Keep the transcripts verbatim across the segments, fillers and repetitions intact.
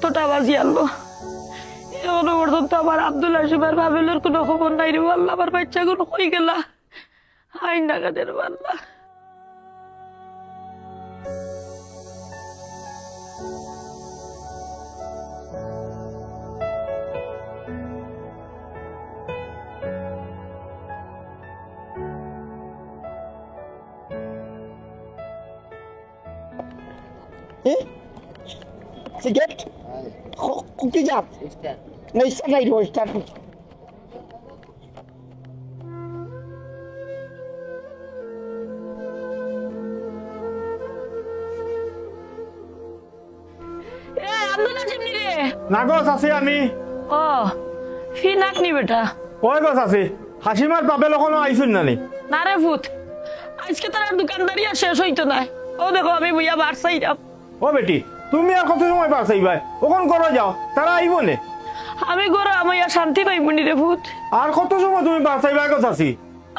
কতটা বাজি আনলো। এখনো পর্যন্ত আমার আব্দুল হাসিমের বাপের কোনো খবর নাই রে আল্লাহ, আমার বাচ্চাগুন কই গেলা? আইন না কাদের আল্লাহ। এ? সিগারেট? ক-, কুকি জাত? না, স্টার নাই রে, স্টার। এ, আব্দুল আজিম নি রে? না গো, চাচি আমি। ও, ফিনাক নি বেটা? ওই গো চাচি, হাসিমার বাপে এখনো আইছইন না নি? না রে পুত, আইজকে তারার দোকানদারি আর শেষ অইতো নায়। ও দেখো, আমি বইয়া বার চাইরাম। ও বেটি, তুমি আর কত সময় বার চাইবায়? অখন ঘরো যাও, তারা আইবো নে। আমি ঘরো আমি আর শান্তি পাইমু নি রে পুত। আর কত সময় তুমি বার চাইবায় গো চাচি?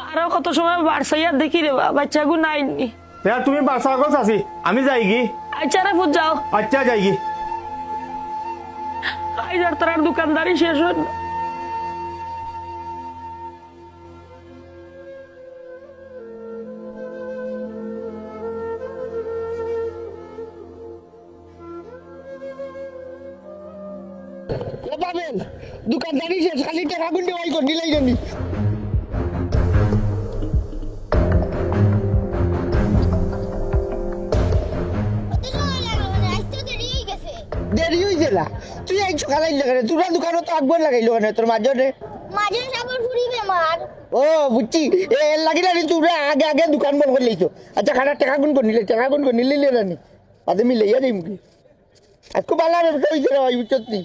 আরো কত সময় বার চাইয়া দেখি রে বা, বাচ্চাগুন আইন নি। তে তুমি বার চাও গো চাচি, আমি যাইগি। আচ্ছা রে পুত, যাও। আচ্ছা, যাইগি। আইজ আর তারার দোকানদারি শেষ অইল না। ও বাবেল, দোকানদারি শেষ, খালি টেকাগুন দেওয়াই কর, নিলাই জানি। কত সময় লাগলো মানে? আইজ তো দেরি অই গেছে। দেরি অই গেলা? তুই আইজ সকালে আইলে কেনে? তোরা দোকানো তো আকবর লাগাইলো কেনে তোর মাজনে? মাজনে সাগর ফুরি বেমার। ও, বুঝছি। এ, এর লাগি না রে, তোরা আগে আগে দোকান বন্ধ করিলাইছো। আচ্ছা, খানা টেকাগুন কর নিলে, টেকাগুন কর নিলে রে রানী। আদে মিলাইয়া দেই মুখে। আজকে বালা রে, বেটা, ওই যে রে, ওই বুঝছত নি?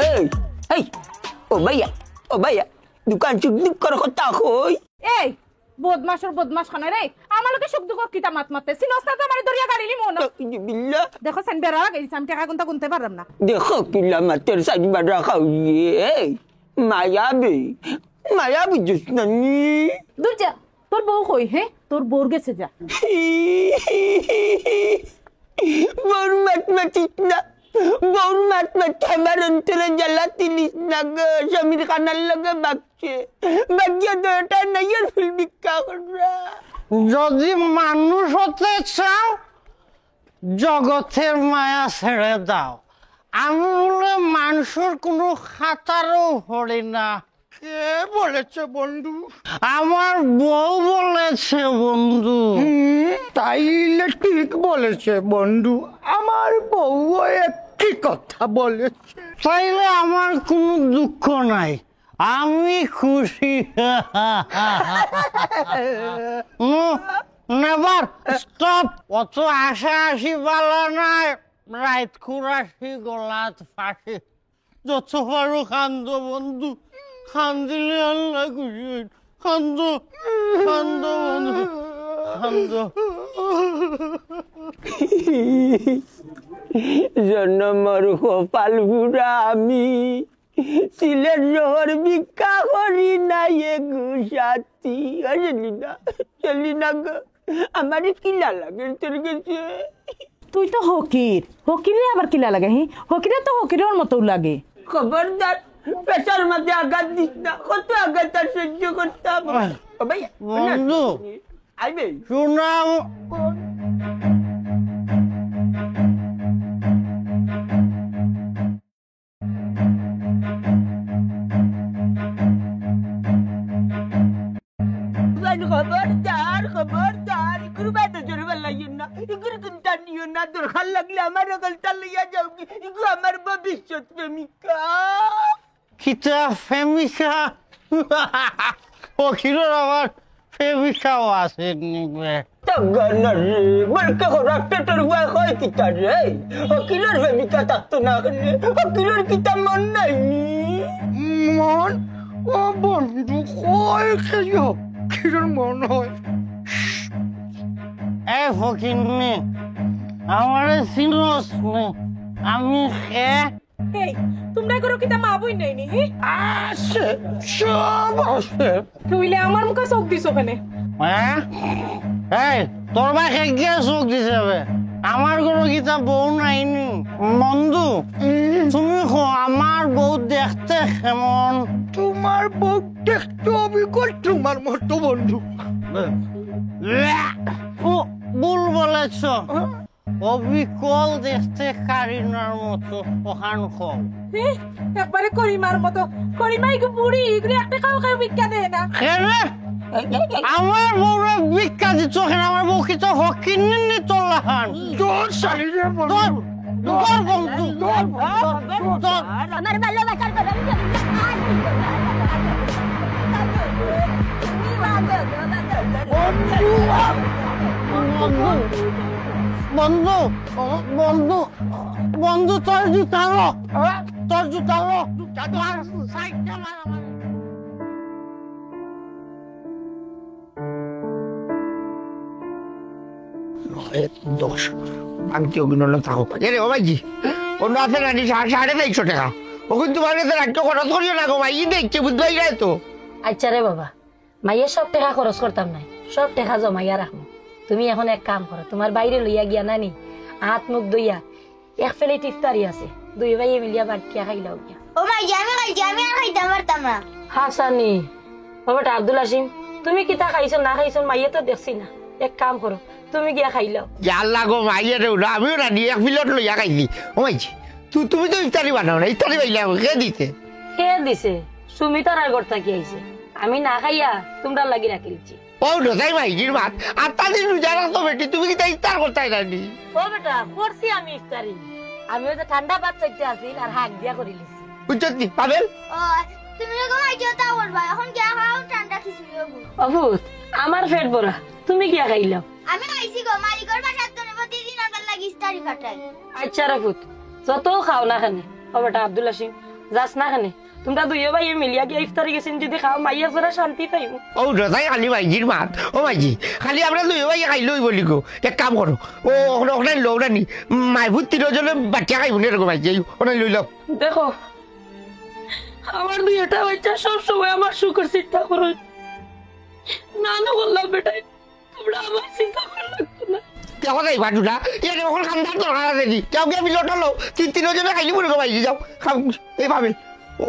এই, এই, ও ভাইয়া, ও ভাইয়া, দোকান চুক দুক কর কথা কই। এই, বদমাশর বদমাশ খানা রে, আমার লগে সুখ দুঃখ কিতা মাত মাতে? চিনস না তো আমারে ধরিয়া গাড়ি নিমু না। নাউজুবিল্লাহ। দেখো, সাইন বেড়া লাগাই দিছে, আমি টেকাগুনতা গুনতে পারলাম না। দেখো, কিলা মাতের সাইন বেড়া খাওয়িয়ে, এই, মায়াবী, মায়া বুঝছস না নি? দূর যা, তোর বউ কই, হে? তোর বউর গেছে যা। বউর মাত মাতিস না, বউর মাত মাতে আমার অন্তরে জ্বালা দিলিস না গো, সমীর খানার লগে বাগছে। বাগিয়া দরটা নাই আর ফুল ভিক্ষা কররা। যদি মানুষ হতে চাও, জগতের মায়া ছেড়ে দাও। আমি বলে মানুষের কোনো খাতারও পড়ি না। কে বলেছে বন্ধু? আমার বউ বলেছে বন্ধু। হুম, তাইলে ঠিক বলেছে বন্ধু, আমার বউও একই কথা বলেছে। তাইলে আমার কোনো দুঃখ নাই, আমি খুশি। উম, never stop। অত আশা আসি বালা নাই, রাইত কুরাসি গলাত ফাঁসি। যত পারো কান্দো বন্ধু, কান্দিলে আল্লাহ খুশি অইন। কান্দো, কান্দো বন্ধু, কান্দো। জনমর কপাল পুড়া আমি, সিলেট শহর ভিক্ষা করি না এগু সাথী। আরে লিনা, চলি না গো, আমারে কিলা লাগে তোর গেছে? তুই তো হকির, হকিরে আবার কিলা লাগে? হি, হকিরে তো হকিরর মতো লাগে। খবরদার, পেশার মাঝে আঘাত দিস না, কত আঘাত আর সহ্য করতাম। ও ভাই, বন্ধু। আইবে। শোনাও। খবরদার, খবরদার, ইগুর বাদে জোরে বাল্লাইয়েন না, ইগুর চিন্তা নিও না, দরকার লাগলে আমার গলটা লইয়া যাওগি, ইগু আমার ভবিষ্যৎ প্রেমিকা। কিতা প্রেমিকা? ফকিরর আবার প্রেমিকাও আছে নি বে? তো গণ রে, বলকে খোরাক পেটর হুয়া কয় কিতা রে? ফকিরর প্রেমিকা থাকতো না কেনে? ফকিরর কিতা মন নাই নি? মন? ও বন্ধু, কয় কে ফকিরর মন হয়? এ ফকিরনি, আমারে চিনস নি? আমি কে? এই, তুমরা করো কিতা মা বইন নাই নি, হি? আছে, সব আছে। তুইলে আমার মুখে চোখ দিছ কেনে? হ্যাঁ? এই, তোর বা কে গিয়া চোখ দিছে বে? আমার ঘরো কিতা বউ নাই নি? বন্ধু, তুমি কও, আমার বউ দেখতে কেমন? তোমার বউ দেখতে অবিকল তোমার মতো বন্ধু। ও, ভুল বলেছ। অবিকল দেখতে কারিনার মতো, অখান কও। হে, একবারে করিমার মতো। করিমা ইগু বুড়ি, ইগুরে একটা খাও খাও ভিক্ষা দেয় না। কেনে? আমার বউরে ভিক্ষা দিছ কেনে? আমার বউ কিতা হকিন্নি নি তোর লাখান? তোর শালিরে বলো। তোর, তোর বন্ধু, তোর, তোর, তোর। আমার ভালোবাসার কথা আমি বলি না। আর কি করবো? বন্ধু, বন্ধু, বন্ধু, বন্ধু, তোর জুতা লো, তোর জুতা লো। তোর সাইডটা মার আমার। নয়, দশ, আংটি অভিনন্দন থাকো। এরে, ও ভাইজি, অন্য আছে না নি? সা-, সাড়ে তেইশশো টাকা। অখন তোমার কাছে রাখতে খরচ করিও না গো ভাই, ই দেখছে, বুঝবাই না তো। আচ্ছা রে বাবা, মাইয়ে সব টাকা খরচ করতাম নায়, সব টাকা জমাইয়া রাখমু। তুমি এখন এক কাম করো, তোমার বাইরে লইয়া গিয়া নানি, হাত মুখ ধইয়া এক প্লেট ইফতারি আছে, দুই ভাইয়ে মিলিয়া বাটিয়া খাইলাও গিয়া। ও ভাইজি, আমি খাইছি, আমি আর খাইতাম পারতাম না। হাসানি, ও বেটা আব্দুল হাসিম, তুমি কিতা খাইছো না খাইছো, মাইয়ে তো দেখছি না। এক কাম করো, তুমি গিয়া খাইলাও। ইয়া আল্লাহ গো, মাইয়ে রে উলা, আমিও রানি এক প্লেট লইয়া খাইছি। ও মাইজি, তু-, তুমি তো ইফতারি বানাও না, ইফতারি বাইলা কে দিতে? কে দিছে? সুমিতার আর ঘর থাকি আইছে। আমি না খাইয়া তোমরা লাগি রাখিলছি। ও রোজাই মাইজির মাত, আত্মা দিন রোজা রাখতো বেটি, তুমি কিতা ইফতার করতায় না নি? ও বেটা, করছি আমি ইফতারি। আমি ওই যে ঠান্ডা ভাত চাইতে আছিল আর হাক দিয়া করিলিছি। বুঝছত নি, পাবেল? ও, তুমি যখন আইছো তা করবা, এখন গিয়া খাও ঠান্ডা খিচুড়ি হবো। ও পুত, আমার পেট ভরা, তুমি গিয়া খাইলাও। আমি খাইছি গো, মালিকর বাসাত তো প্রতিদিন আমার লাগি ইফতারি পাঠাই। আচ্ছা রে পুত, যত খাও না কেনে। ও বেটা আব্দুল হাসিম, যাস না কেনে? তোমরা দুইও ভাইয়ে মিলিয়া গিয়া ইফতারি গেছেন, যদি খাও, মাইয়া জরা শান্তি পাইমু। ও রোজাই খালি মাইজির মাত। ও মাইজি, খালি আমরা দুইও ভাইয়ে খাইলে অইবো নি গো। এক কাম করো, ও ওখানে, ওখানে লও না নি, মাইফুত তিনজনে বাটিয়া খাইবো নি এরকম মাইজি, এই ওখানে লই লও। দেখো, আমার দুইটা বাচ্চা সব সময় আমার সুখর চিন্তা করইন, না না বললাম বেটাই, তোমরা আমার চিন্তা করা লাগতো না। কেউ যাইবা দুটা, এর এখন খান্দার দরকার আছে নি? কেউ গিয়া বিলটা লও, তিন তিনজনে খাইলে মনে করো ভাই, যাও, খাও, এই ভাবে।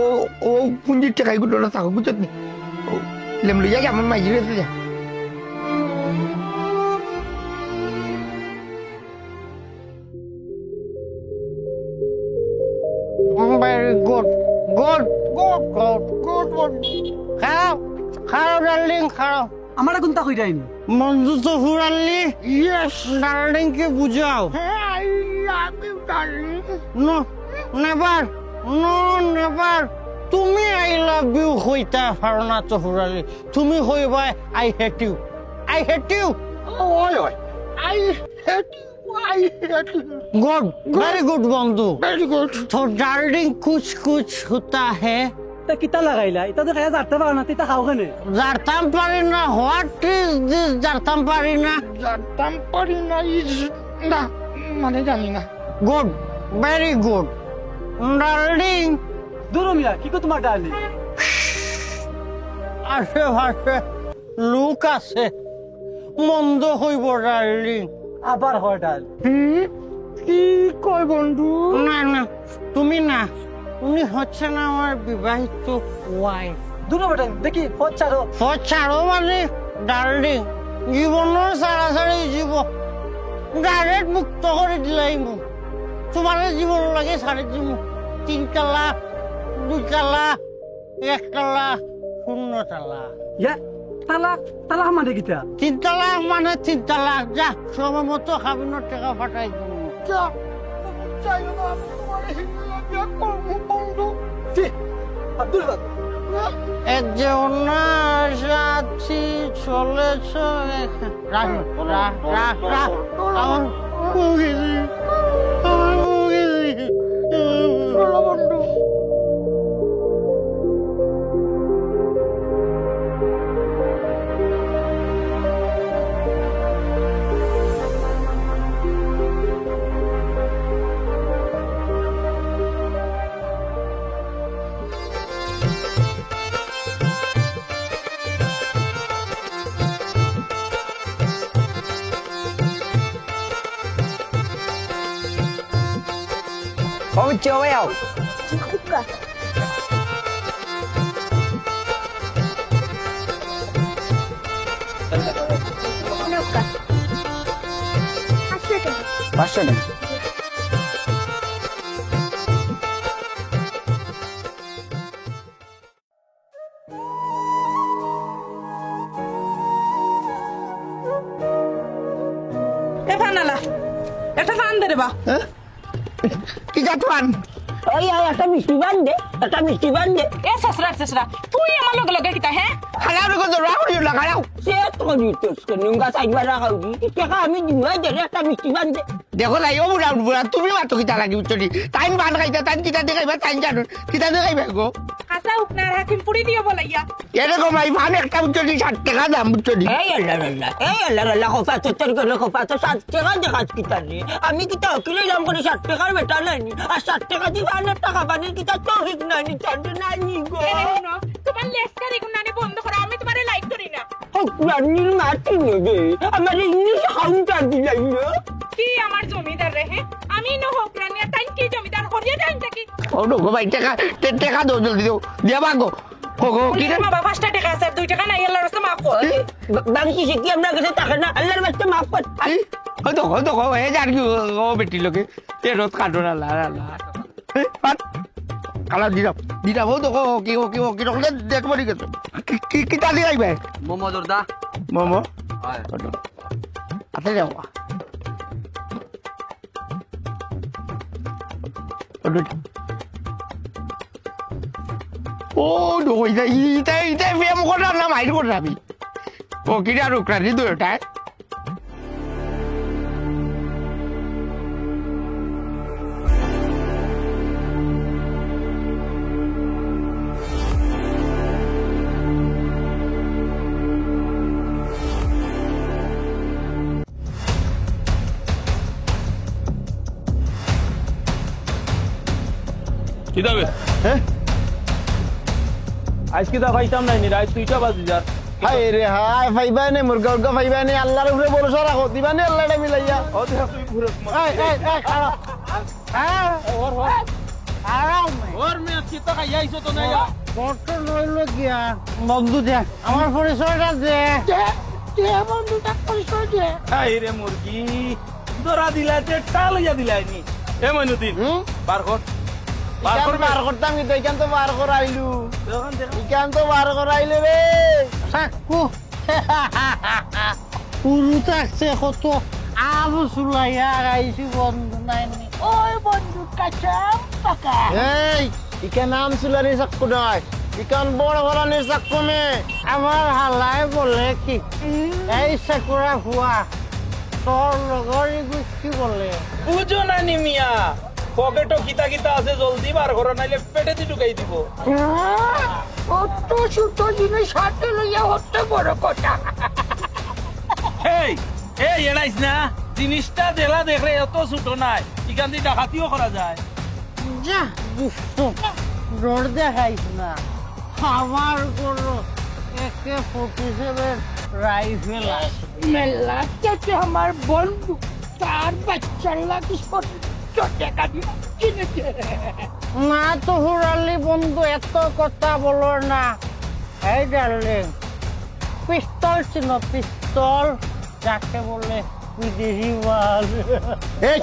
ও, ও, পুঞ্জির টাকাই গুলো না থাকো, বুঝছত নি? ও, লেম লইয়া যা, আমার মাইজি রয়েছে যা। Very good, good, good, good, good, good. খাও, খাও, ডার্লিং, খাও। আমারে কোনটা কইরাইন? মঞ্জু তো ফুরাল্লি। Yes. ডার্লিং কে বুঝাও। Hey, I love you, darling. No, never. No, never. তুমি I love you কইতা পারো না তো ফুরাল্লি। তুমি কইবায় I hate you. I hate you. ওই, ওই। I hate you. I hate you. Good, very good বন্ধু। Very good. তো ডার্লিং কুছ কুছ হোতা হ্যায়। তা কিতা লাগাইলা? ইতা তো খাইয়া জারতা পারো না, তে ইতা খাও কেনে? জারতাম পারি না, what is this? জারতাম পারি না। জারতাম পারি না is না, মানে জানি না। Good, very good. ডার্লিং। দূর মিয়া, কি কও তোমার ডার্লিং? আশেপাশে লোক আছে, মন্দ কইবো ডার্লিং। আবার হয় ডার্লিং। হুম? কি কয় বন্ধু? না, না, তুমি না, উনি হচ্ছেন আমার বিবাহিত ওয়াইফ। দূর বেটা, দেখি, পথ ছাড়ো। পথ ছাড়ো মানে, ডার্লিং, জীবনও ছাড়াছাড়ি জীবন, ডাইরেক্ট মুক্ত করি দিলাইমু। তোমার জীবন লাগে ছাড়ি দিমু। তিন তালাক, দুই তালাক, এক তালাক, শূন্য তালাক। ইয়া, তালাক, তালাক মানে কিতা? তিন তালাক মানে তিন তালাক। যা, সময় মতো কাবিনর টাকা পাঠাই দিমু। যা, যাইও না, আমি তোমার হিন্দু বিয়া করবো বন্ধু। ছি, আব্দুল হক। এ যে অন্যায় সাথী চলেছ, রাখ, রাখ, রাখ, রাখ। আমার মুখ গেছে, আমার মুখ গেছে। চলো বন্ধু। চলে আও। পাঁচশো টাকা। পাঁচশো টাকা। এ ফানালা, একটা ফান দে রে বা। হ্যাঁ? কি জাত ফান? ওই, ওই, একটা মিষ্টি ফান দে, একটা মিষ্টি ফান দে। এ ছেছড়া, ছেছড়া, তুই আমার লগে লগে কিতা, হ্যাঁ? খালাও রে, কত রাগ করিও না, খালাও। সে তো করি তো, নুঙ্গা সাইড বারা খাও দি। কি টাকা আমি দিমু, এই দে রে, একটা মিষ্টি ফান দে। দেখো না, ও বুড়া, বুড়া, তুমি মাতো কিতা লাগি, বুঝছো নি? তাইন ফান খাইতা, তাইন কিতা দি খাইবা, তাইন জানো, কিতা দি খাইবা গো? আচ্ছা, উপনার হাকিম পুরি দিও বলাইয়া। এরকম এই ফান একটা, বুঝছো নি, ষাট টাকা দাম, বুঝছো নি? এই আল্লাহ আল্লাহ, এই আল্লাহ আল্লাহ, খোফা তো তোর করে খোফা তো ষাট টাকা দেখাস কিতা রে? আমি কিতা হকিলে দাম করে ষাট টাকার বেটা নাইনি? আর ষাট টাকা দি ফানের টাকা পানির কিতা তৌফিক নাইনি, চন্দ্র নাইনি গো। এ রে হুনো, তোমার লেকচার এগুলো নানি বন্ধ করো, আমি তোমারে লাইক করি না। ও কুরআনির মাটি নেবে, আমার ইংলিশ কাউন্টার দিলাই না। কি আমার জমিদার রে, হে? আমি ন হোক রানিয়া, তাই কি জমিদার হরিয়া দেন নাকি? ও গো ভাই, টাকা, টে-, টাকা দাও, জলদি দাও, দিয়া ভাগো। ও গো, কি রে? বাবা, পাঁচটা টাকা আছে, দুই টাকা নাই, আল্লাহর রাস্তা মাফ কর। কি? বা-, বাংলাদেশে কি আমরা কাছে টাকা না? আল্লাহর রাস্তা মাফ কর। কি? ওই তো, ওই তো, ওই যে আর কি, ও, ও বেটি লোকে, এ রোজ কাটো না, লা, লা, লা। এ, পাত। কালা দিরাম, দিরাম, ও তো, ও কি, ও কি, ও কি, ও কি, দেখ মরি গেছে। কি, কি, কি তালি আইবে? মোমো জর্দা। মোমো? হয়। আতে যাও। ও, নো, ইতা, ইতা, ইতা প্রেম করার না মাইর করার আমি। ও, কিরা রুকরা, নি দুইটায়? কিতা বে? হ্যাঁ? আইজ কিতা পাইতাম নায় নি, রাইত দুইটা বাজি যার। হায় রে হায়, পাইবায় নে, মুরগা উরগা পাইবায় নে, আল্লাহর উপরে ভরসা রাখো, দিবা নে আল্লাহরে মিলাইয়া। ও দেখ তুই ঘুরে এই, এই, এই, খাড়া। হ্যাঁ? ওর, ওর। আরাম। ওর মেয়ে কিতা খাইয়া আইছো তো না ইয়া? বর্তন হইল গিয়া। বন্ধু দে, আমার পরিচয়টা দে। দে, দে বন্ধু, তার পরিচয় দে। হায় রে মুরগি, ধরা দিলা যে টাল হইয়া দিলাই নি। এ মইনুদ্দিন, হুম? বার কর। বার ইখান কর বে। বার করতাম কিতা, ইখান তো বার করাইলু। দেখুন, দেখুন। ইখান তো বার করাইলু রে। সাক্কু। উরু থাকছে কত আবু সুলাইয়া আইছি বন্ধু নাইনি। ওই বন্ধু কাঁচা পাকা। এই, ইখান আম সুলানির চাক্কু নয়, ইখান বড় করানির চাক্কু মে। আমার হালায় বলে কি, হুম। এই সাকুরা ফুয়া, তোর লগর ই গুষ্টি বলে। বুঝো না নি মিয়া, পকেটো কিতা কিতা আছে জলদি বার করো, নাইলে পেটেদি ঢুকাই দিব। হ্যাঁ, অত ছোট জিনিস হাতে লইয়া অত বড় কথা। এই, এই, এড়াইস না, জিনিসটা যেলা দেখরে অত ছোট নায়, ইখানদি ডাকাতিও করা যায়। যা, দুষ্ট, ডর দেখাইস না। আমার ঘরো একে ফর্টি সেভেন রাইফেল আছে। মেলা চাচা আমার বন্ধু, তার বাচ্চার লাগি সত্তর টাকা দিয়া কিনেছে। না তো হুরালি বন্ধু, এত কথা বলো না। এই ডার্লিং, পিস্তল চিনো, পিস্তল, যাকে বলে বিদেশি মাল। এই,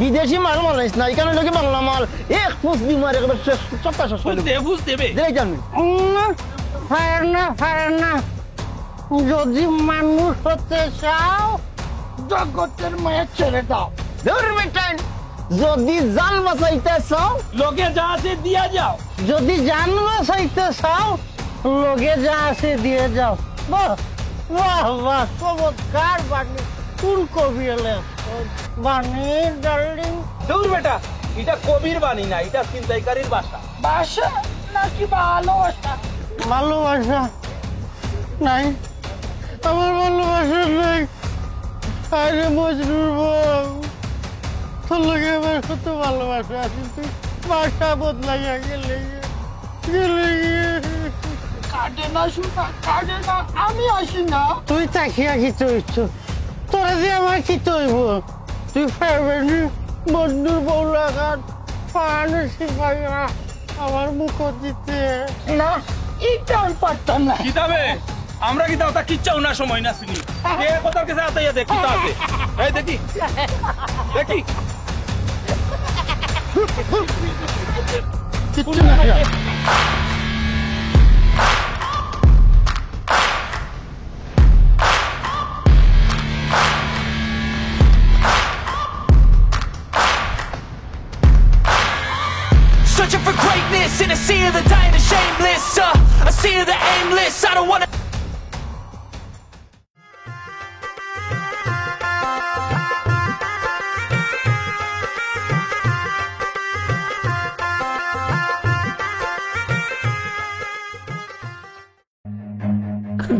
বিদেশি মাল মালাইস না, ইখান অইলো কি বাংলা মাল। এক ফুস দি মারে একবার শেষ, সবটা শেষ করে ফুস দে, দেবো। ফুস দেবে। দিলাই জানি। উম, ফায়ার না, ফায়ার না। যদি মানুষ হতে চাও, জগতের মায়া ছেড়ে দাও। ধুর বেটাইন, যদি জান বাঁচাইতে চাও, লগে যা আছে দিয়া যাও। যদি জান বাঁচাইতে চাও, লগে যা আছে দিয়ে যাও। বাহ, বাহ, বাহ, চমৎকার বাণী। কোন কবি এলে? বাণী, ডার্লিং। দূর বেটা, এটা কবির বাণী না, এটা ছিনতাইকারীর ভাষা। ভাষা নাকি ভালোবাসা? ভালোবাসা নাই, আমার ভালোবাসা নাই। আরে মজনুর বউ, তোর লগে আমার কত ভালোবাসা আছে, তুই ভাষা বদলাইয়া গেলে, গেলে। কাটে না সুতা, কাটে না, আমি আসি না। তুই তাকিয়া কি চইছ? তোরা যে আমার কি তৈব? তুই ফেরবেনি মজনুর বউ লাগান। পানি শিখাইয়া আমার মুখ দিতে। না, এটা আমি পারতাম না। কিতাবে? আমরা কিতা ওটা কিচ্ছাও না, সময় না চিনি। এ কথার কাছে আতাইয়া দেখ, কিতা আছে? এই দেখি। দেখি। কিচ্ছু না। Searching for greatness in a sea of the dying and shameless. Uh, a sea of the aimless. I don't wanna.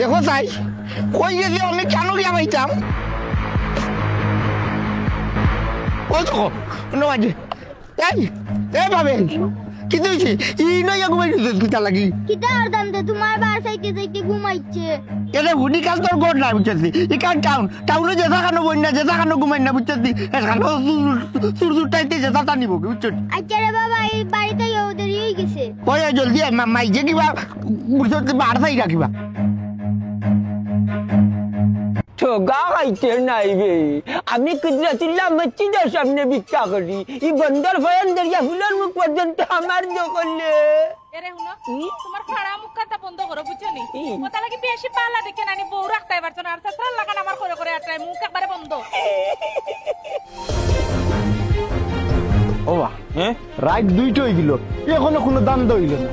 দেখো চাই, কই গেছি আমি, কেনে গিয়া পাইতাম? ওই তো, নবাজি। এই, এই ভাবে, কিতা অইছে? ই নইয়া ঘুমাই গেছে কিতা লাগি? কিতা আর দাম দে, তুমার বার চাইতে চাইতে ঘুমাইছে। এরে হুনি কাল তোর ঘর না বুঝছি, ইখান টাউন, টাউনো যেতা খানো বইন না, যেতা খানো ঘুমাই না বুঝছি, এখানো চুর চুর টাইতে যেতা তা নিব, বুঝছো? আচ্ছা রে বাবা, এই বাড়িতে ইয়ে দেরি অই গেছে। ওই, ওই, জলদি আয়, মা-, মাইজে কিবা বুঝছো, বার চাই রাখিবা। ঠগা খাইতে নাই বে। আমি কুদরতুল্লাহ মসজিদর সামনে ভিক্ষা করি। ই বন্দর ফয়ন দরিয়া ফুলর মুখ পর্যন্ত আমার দখলে। এরে হুনো, হুম? তুমার ফাড়া মুখ কান্তা বন্ধ করো, বুঝছো নি? হুম। ওটা লাগি বেশি পালা দেখে নানি বউ রাখতায় পারছো না। আর সসরার লাখান আমার করে করে আটরায়, মুখ একবারে বন্ধ। ও বা, হ্যাঁ? রাইত দুইটা অই গেল, এখনো কোনো দাম দইল না।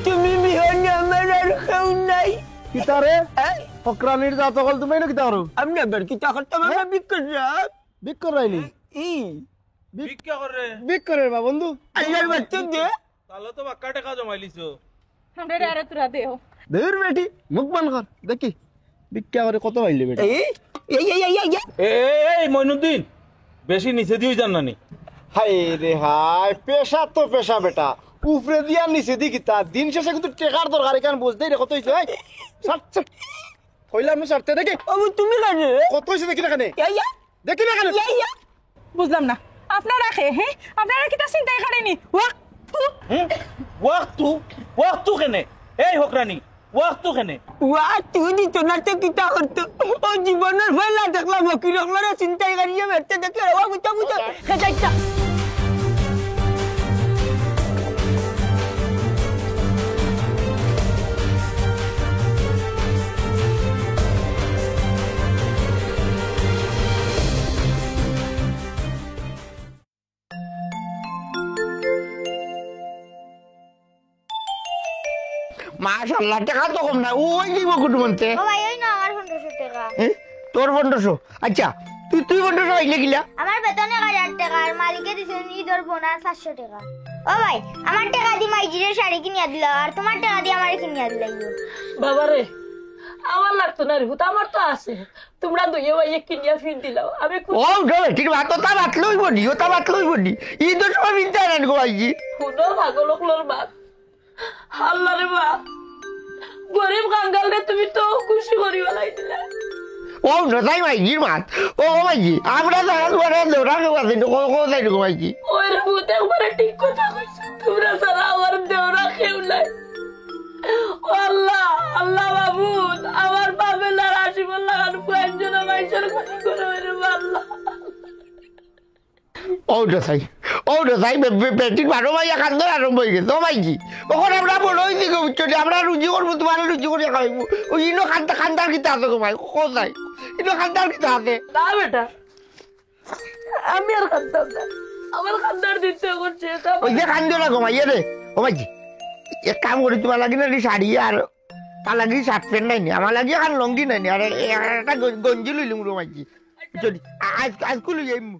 তুমি বিহনে আমার আর কেউ নাই। কিতারে? হ্যাঁ? ফকরানির জাত অকল তুমি না কিতা করো? আমি আবার কিতা করতাম, আমরা হ্যাঁ? ভিক্ষা করতাম। ভিক্ষা করাইনি? ই। ভিক্ষা করে। ভিক্ষা করে বা বন্ধু। আল্লাহর বাচ্চা দে। তাহলে তো বাক্কা টেকা জমাইলিছো। আমরা আরে তোরা দেও। দূর বেটি, মুখ বন্ধ কর। দেখি, ভিক্ষা করে কত পাইলে বেটা? এই, এই, এই, এই, এই, এই। এ, এ, এই মইনুদ্দিন, বেশি নিচে দিয়েই যান না নি। হায় রে হায়, পেশা তো পেশা বেটা। উপরে দিয়া নিচে দি কিতা? দিন শেষে কিন্তু টেকার দরকার, এখান বুঝতেই রে কত হইছে। এই, ছাড়, ছাড়। কইলাম না ছাড়তে, দেখি। ও, তুমি কানে? কত হইছে দেখি না কানে? ইয়া, ইয়া। দেখি না কানে? ইয়া, ইয়া। বুঝলাম না। আপনারা কে, হ্যাঁ? আপনারা কিতা চিন্তাই করেনি? ওয়াক, তু। হুম? ওয়াক তু? ওয়াক তু কেনে? এই হকরানি, ওয়াক তু কেনে? ওয়াক তু দিত না তো কিতা করতো? ও জীবনের পয়লা দেখলাম ফকির অকলরে চিন্তাই করিয়া বেরতে দেখলে, ওয়াক বুঝা বুঝা, খেতাইতা। মাশাআল্লাহ, টেকা তো কম না, ওই দিব কুটুমন্তে। ও ভাই, ওই না আমার পনেরোশো টেকা। এ? তোর পনেরোশো? আচ্ছা, তুই, তুই পনেরোশো পাইলে কিলা? আমার বেতন এক হাজার টেকা, আর মালিকে দিছেন ঈদর বোনাস পাঁচশো টেকা। ও ভাই, আমার টেকা দি মাইজিরে শাড়ি কিনিয়া দিলাও, আর তুমার টেকা দি আমারে কিনিয়া দিলাইও। বাবারে, আমার লাগতো না রে পুত, আমার তো আছে। তুমরা দুইও ভাইয়ে কিনিয়া ফির দিলাও, আমি খুশি। ও গো, ঠিক মাত, ওটা মাত লইব নি, ওটা মাত লইব নি। ঈদর সময় ফিরতে আনেন গো ভাইজি। হুনো পাগল অকলর মাত। আল্লাহ রে মা, গরিব কাঙ্গালরে তুমি তো খুশি করি বানাই দিলা। ও নজাই ভাইজির মাত। ও, ও ভাইজি, আমরা যারা তোমার দেওরা কেউ আছে, কো, কো যাই গো ভাইজি। ওই রে পুত, একবারে ঠিক কথা কইছো। তুমরা ছাড়া আমার দেওরা কেউ নাই। ও আল্লাহ, আল্লাহ মাবুদ, আমার বাপে না রাশি বললা আর কয়েকজন মাইনষর ক্ষতি করে রে আল্লাহ। ও রে সাই, ও রে সাই, বে-, বে-, বেটির বারো মাইয়া কান্দন আরম্ভ হয়ে গেছে। ও ভাইজি, অখন আমরা বড় হইছি গো, বুঝছো নি? আমরা রুজি করবো, তোমার রুজি করিয়া খাইবো। ওই ইনো কান্দা-, কান্দার কিতা আছে গো ভাই? কো সাই? ইনো কান্দার কিতা আছে? না বেটা, আমি আর কান্দতাম না। আমার কান্দার দিন তো এখন শেষ। ওই যে কান্দিও না গো মাইয়া রে। ও ভাইজি, এক কাম করি, তোমার লাগি না রে শাড়ি আর তার লাগি শার্ট প্যান্ট নাই নি, আমার লাগি এখন লুঙ্গি নাই নি, আর এ-, এ-, একটা গ-, গঞ্জি লইলুম রে ভাইজি। বুঝছো নি? আ-, আজ, আজকু লই আইমু।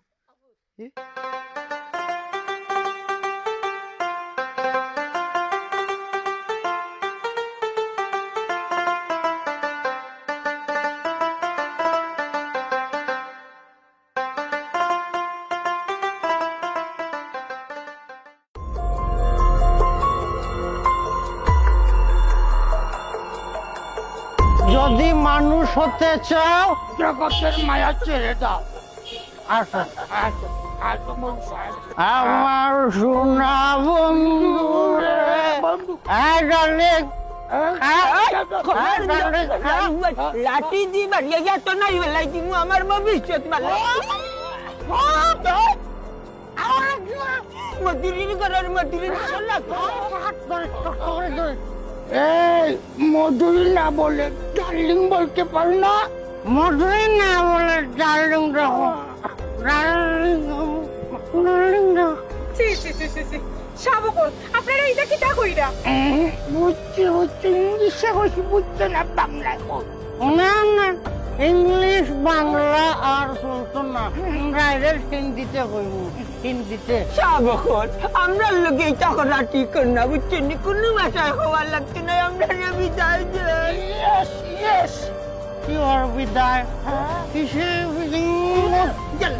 মানুষ হতে চাও, জগতের মায়া ছেড়ে দাও। আচ্ছা। আচ্ছা, আচ্ছা, বন্ধু, আচ্ছা। আমার সোনা বন্ধু রে। বন্ধু। হ্যাঁ, darling। হ্যাঁ? হ্যাঁ? হ্যাঁ, darling। হ্যাঁ? লাঠি দি বাড়িয়ে যা তো নাই বেলাই দিমু আমার ভবিষ্যৎ বালা। মধুরীর ঘরের মধুরীর ঘরের লাগবে। এই মধুরী না বলে ডার্লিং বলতে পারো না? মধুরী না বলে ডার্লিং রাখো। ডার্লিং, ডার্লিং রাখো। ছি, ছি, ছি, ছি, ছি। শাবকর, আপনারা এটা কিতা কইরা? উম, বুঝছি, বুঝছি, ইংলিশে কইছি, বুঝছো না, বাংলায় কও। না, না, ইংলিশ, বাংলা আর চলতো না। Direct হিন্দিতে কইমু, হিন্দিতে। শাবকর, আমরার লগে ইটা করা ঠিক না, বুঝছইন নি? কুনু ভাষায় কওয়া লাগতো না, আমরারে বিদায় দেন। Yes, yes। কিওর বিদায়? হ্যাঁ? কিসের বিদায়?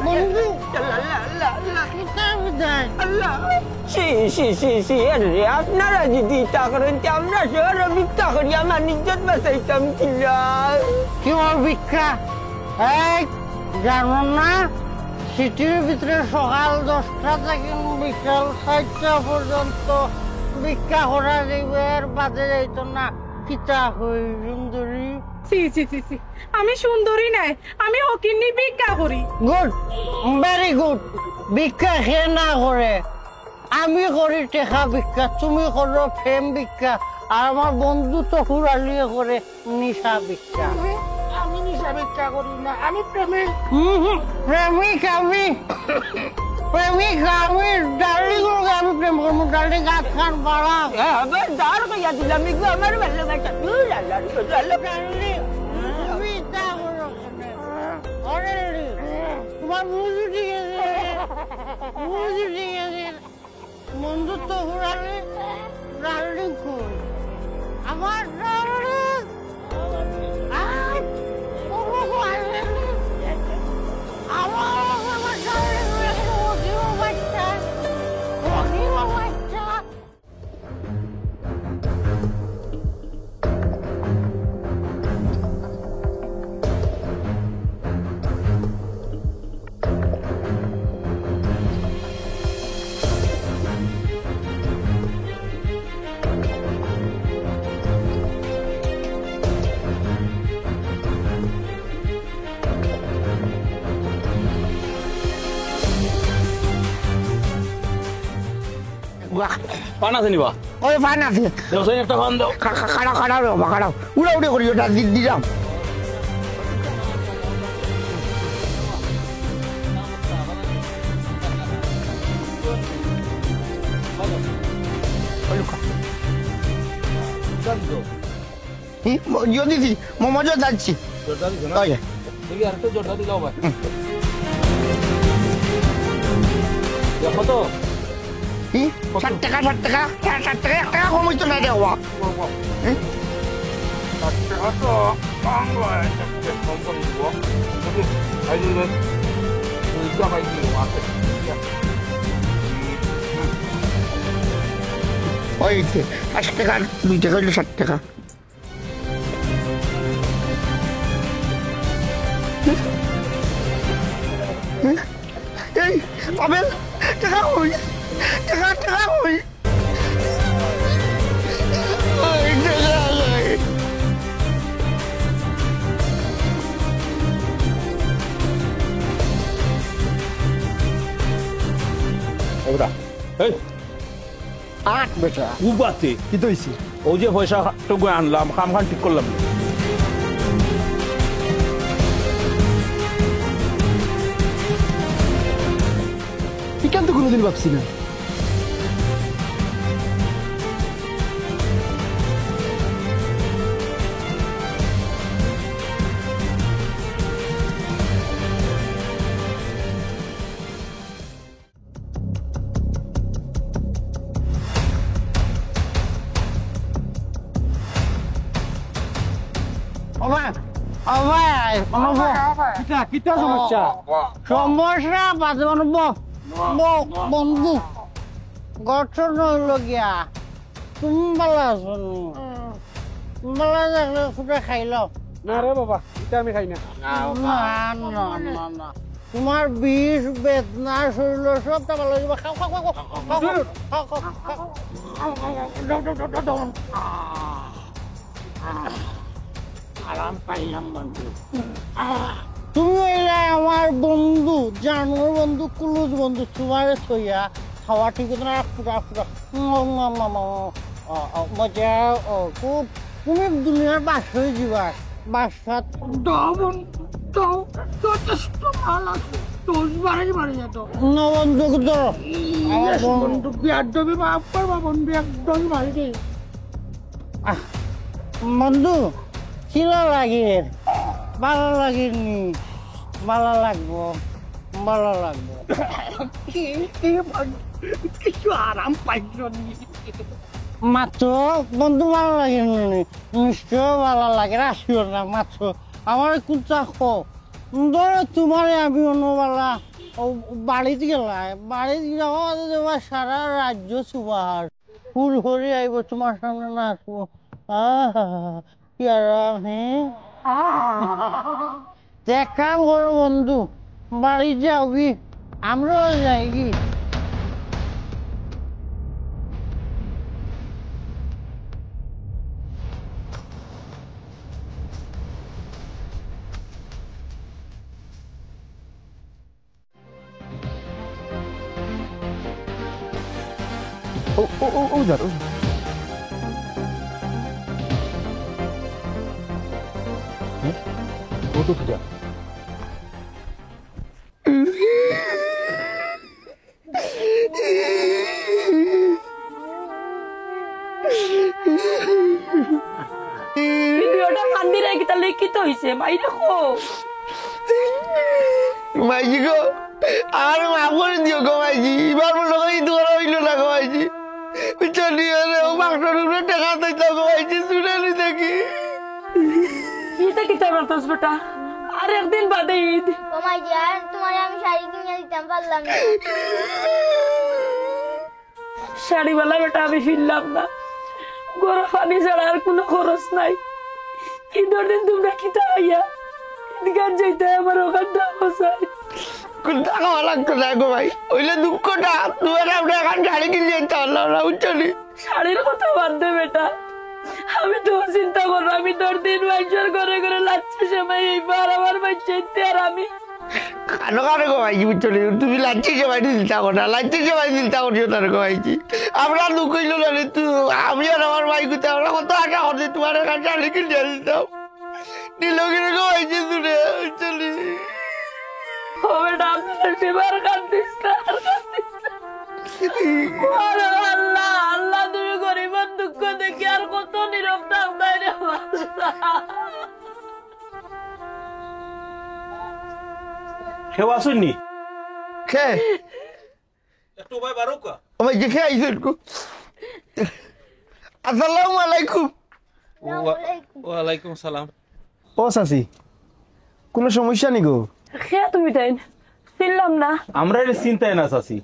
বন্ধু? আল্লাহ, আল্লাহ, আল্লাহ, আল্লাহ। কিসের বিদায়? আল্লাহ। ছি, ছি, ছি, ছি, আরে, আপনারা যদি ইটা করেন, তে আমরা শহরে ভিক্ষা করি, আমার ইজ্জত বাঁচাইতাম কিলা? কিওর ভিক্ষা? এই, জানো না? সিটির ভিতরে সকাল দশটা থাকি বিকাল চাইরটা পর্যন্ত ভিক্ষা করা যাইবো, এর বাদে যাইতো না। কিতা কই সুন্দরী? ছি, ছি, ছি, ছি। আমি সুন্দরী নায়, আমি হকিন্নি ভিক্ষা করি। Good, very good। ভিক্ষা কে না করে? আমি করি টেকা ভিক্ষা, তুমি করো প্রেম ভিক্ষা, আর আমার বন্ধু তো হুরালিয়ে করে নিশা ভিক্ষা। আমি নিশা ভিক্ষা করি না, আমি প্রেমিক। হুম, হুম, প্রেমিক আমি। প্রেমিক আমি, ডার্লিং লগে আমি প্রেম করমু, ডার্লিং আতখান বাড়া। এ, আবার দাঁড় কইয়া দিলাম, ইগু আমার ভালোবাসা। দূর আল্লাহ, দূর আল্লাহ। ডার্লিং, তুমি ইতা করো কেনে? আরে, তোমার মুজ উঠি গেছে। মুজ উঠি গেছে। বন্ধুত্ব ফুরালে ডার্লিং কই? আমার ডার্লিং! আয়! তবু কই? আমার, আমার ডার্লিং রে, ওগিও বাচ্চা, ওগিও বাচ্চা। বাহ। পান আছে নি বা? ওই পান আছে। দেও চাইন একটা পান দেও। খা-, খা-, খাড়াও, খাড়াও রে বাবা, খাড়াও। উড়াউড়ি করিও না, দি-, দিলাম। ওই লুকা। হুম, ম-, ইয়ে দিছি, মোমো জর্দা দিছি। জর্দা দিছো না? ওই। দেখি, আর একটু জর্দা দিলাও ভাই। হুম। ইয়া, কত? কি? কত? ষাট টাকা, ষাট টাকা, ষাট, ষাট টাকা, এক টাকা কম অইতো না রে বাবা। কম, কম। হুম? ষাট টাকা তো বাংলায় একটা কম করে দিব। বুঝলি? এই যে, দুইটা পাই দিব, আছে। ওই যে, ষাট টাকা, দুই টাকা অইলো ষাট টাকা। এই, পাবেল, টাকা কই? টাকা, টাকা কই? এই, টাকা কই? ওরা, এই, আট বেটা। উবাতে। কিতা অইছে? অউ যে পয়সা টুকু আনলাম, কামখান ঠিক করলাম। ইখান তো কুনুদিন ভাবছি না। ও ভাই, ও ভাই, ও ভাই। কিতা, কিতা সমস্যা? সমস্যা বাদে মানে ব-, ব-, বন্ধু। ঘটনা অইলো গিয়া, তুমি ভালা আছো নি? তুমি ভালা থাকলে ফুটা খাইলাও। না রে বাবা, ইটা আমি খাই না। না, না, না, না। তোমার বিষ, বেদনা, শরীর সবটা ভালা অইযিবো। খাও, খাও, খাও, খাও, খাও, খাও, খাও, খাও। আরাম পাইলাম বন্ধু। তুমি অইলা আমার বন্ধু, জানর বন্ধু, কুলুস বন্ধু, তোমারে থইয়া খাওয়া ঠিক অইতো না। ফুটা, ফুটা। উম, উম, উম, উম, উম। ও, ও, মজা, ও, খুব, তুমি দুনিয়ার বাদশা অইযিবায়। বাদশা। দাও বন্ধু, দাও, যথেষ্ট মাল আছে, দশ বারোই বাড়ি যেত। না বন্ধু, ধরো। আমার বন্ধু। বন্ধু, বিয়ার দবি মাফ করবা বন্ধু, একদম বাড়ি দেই। আহ, বন্ধু, কিলা লাগের? ভালা লাগের নি? ভালা লাগবো, ভালা লাগবো। কি, কি বন্ধু, কিছু আরাম পাইছো নি? মাতো বন্ধু, ভালা লাগের নি? নিশ্চয় ভালা লাগের, আসিও না, মাতো। আমারে কুন্তা কও। ধরো, তোমারে আমি অন্য বালা, ও, বাড়িত গেলায়, বাড়িত গেলায়, ও, সারা রাজ্য সুবাস। ফুল হরি আইব, তোমার সামনে নাচবো। আহা, কি আরাম, হ্যাঁ? আহ। এক কাম করো বন্ধু, বাড়ি যাওগি, আমরাও যাইগি। ও, ও, ও, ও যার, ও যার। হুম? ও তো যা। ভিডিওটা কান্দি রে, কিতা লিখিত হইছে, বাইরে কো। মাইজি গো, আর মাফ করে দিও গো মাইজি, এবার মনে হয় কিন্তু ওরা হইল না গো মাইজি। বুঝছো নি? আরে ও বাক্সর উপরে টাকা দিতাম গো মাইজি, শুনে নি দেখি। ইটা কিতা বলতস বেটা? আর একদিন বাদে ঈদ। ও মাইজি, আর তোমারে আমি শাড়ি কিনে দিতাম পারলাম না। শাড়িওয়ালা বেটা আমি ফিরলাম না, গরম পানি ছাড়া আর কোনো খরচ নাই। ঈদর দিন তোমরা কিতা আইয়া ঈদগাহ যাইতে আমার ওখানটা বসাই। কোন টাকা লাগতো না গো ভাই, ওইলে দুঃখটা তোমার আমরা এখন শাড়ি কিনে দিতে পারলাম না, বুঝছো নি? শাড়ির কথা বাদ দে বেটা, আমি তো চিন্তা করো, আমি তোর দিন মাইজর ঘরে ঘরে লাচ্ছি সময় এইবার আমার বাচ্চা আর আমি কানো কানো গো ভাইজি, বুঝছো নি? তুমি লাচ্ছি সময় চিন্তা করো না, লাচ্ছি সময় চিন্তা করিও না গো ভাইজি। আমরা দুঃখ হইল না রে, তুই, আমি আর আমার ভাই গুতে আমরা কত আশা করছি তোমার এখান শাড়ি কিনে দিতাম। নীলগিরি গো ভাইজি দূরে, বুঝছো নি? ও বেটা, আমি আর বিবার কান্দিস না, আর কান্দিস না। ও আল্লাহ, আল্লাহ, তুমি গরিবের দুঃখ দেখি আর কত নীরব থাকতাই রে আল্লাহ। কেউ আছইন নি? কে? একটু ভাই বারোকা। ও ভাই, কে আইছইন গো? আসসালামু আলাইকুম। ওয়া-, ওয়ালাইকুম সালাম। ও চাচি, কোনো সমস্যা নি গো? কে তুমি তাইন? চিনলাম না। আমরা রে চিনতায় না চাচি।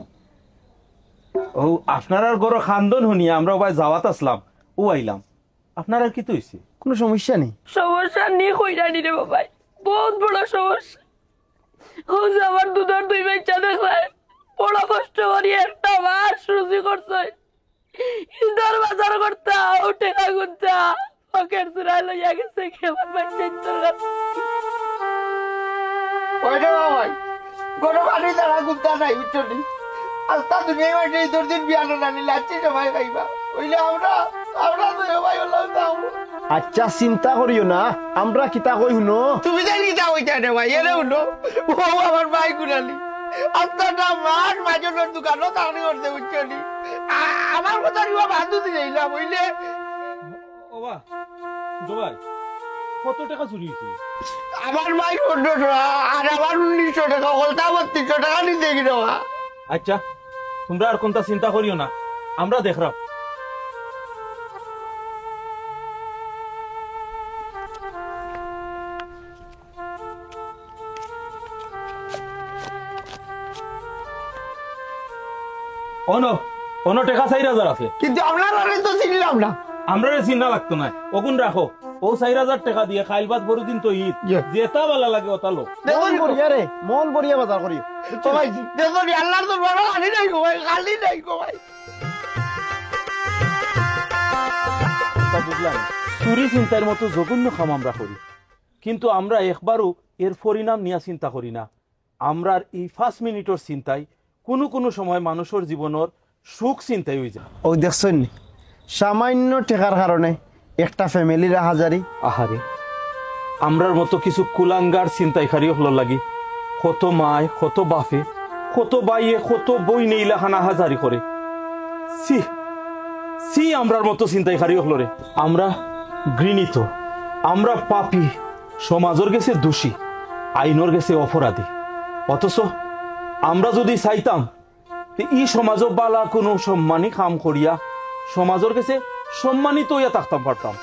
ও, আপনারার ঘরো কান্দন হুনিয়া আমরা ও ভাই যাওয়াত আসলাম, ও আইলাম। আপনারার কিতা অইছে? কোনো সমস্যা নি? সমস্যা নি কইরা নি রে বাবাই, বহুত বড় সমস্যা। ও যে আমার দুধর দুই বাচ্চা দেখলায়, বড় কষ্ট করি একটা মাস রুজি করছে। ইন্দর বাজার করতা, ও টেকা গুনতা, পকেট চুরাই লইয়া গেছে কি আমার বাচ্চা ইন্দর কাছে। ওই রে বাবাই, গরম পানি ছাড়া গুনতা নাই, বুঝছো নি? আস্তা দুনিয়া মাঝে ইন্দর দিন বিয়ানো নানি লাচ্ছি সময় খাইবা। অইলে আমরা, আমরা দুই ভাই হলাম তাও। আচ্ছা, চিন্তা করিও না, আমরা কিতা কই হুনো। তুমি জানি কিতা কইতা রে ভাই, এরে হুনো। ও আমার ভাই কুনালি। আস্তাটা মাস মাজনর দোকানো চাকরি করতে, বুঝছো নি? আ-, আমার কথা রিবা বান্ধু দিলাইলাম, অইলে। ও বা, জবাই, কত টাকা চুরি হইছে? আমার ভাই পনেরোশো, আর আমার উনিশশো টাকা, হকলতা বত্রিশশো টাকা নিতে গিয়ে দেওয়া। আচ্ছা, তোমরা আর কোনটা চিন্তা করিও না, আমরা দেখরাম। অনো, অনো টেকা চাইর হাজার আছে। কিন্তু আপনারারে তো চিনলাম না। আমরারে চিনা লাগতো নায়। অগুন রাখো, ও চাইর হাজার টেকা দিয়া খাইল ভাত বড় দিন তো ঈদ। ইয়ে। যেটা ভালা লাগে ওটা লো। মন ভরিয়া রে, মন ভরিয়া বাজার করিও। ও ভাই, দেখো নি, আল্লাহর দরবারো খালি নাই গো ভাই, খালি নাই গো ভাই। তা বুঝলাম, চুরি ছিনতাইর মতো জঘন্য কাম আমরা করি, কিন্তু আমরা একবারও এর পরিণাম নিয়া চিন্তা করি না। আমরার এই পাঁচ মিনিটর চিন্তায় কুনু কুনু সময় মানুষর জীবনর সুখ ছিনতাই অইযায়। ও দেখছইন নি, সামান্য টেকার কারণে একটা ফ্যামিলির আহাজারি। আহারে, আমরার মতো কিছু কুলাঙ্গার ছিনতাইকারী অকলর লাগি কত মায়, কত বাপে, কত ভাইয়ে, কত বইনে ইলাখান আহাজারি করে। ছি, ছি, আমরার মতো ছিনতাইকারী অকলরে। আমরা ঘৃণিত, আমরা পাপী, সমাজর গেছে দোষী, আইনর গেছে অপরাধী। অথচ আমরা যুদি চাইতাম, তে ই সমাজো ভালা কুনু সম্মানী কাম করিয়া সমাজর গেছে সম্মানিত অইয়া থাকতাম পারতাম।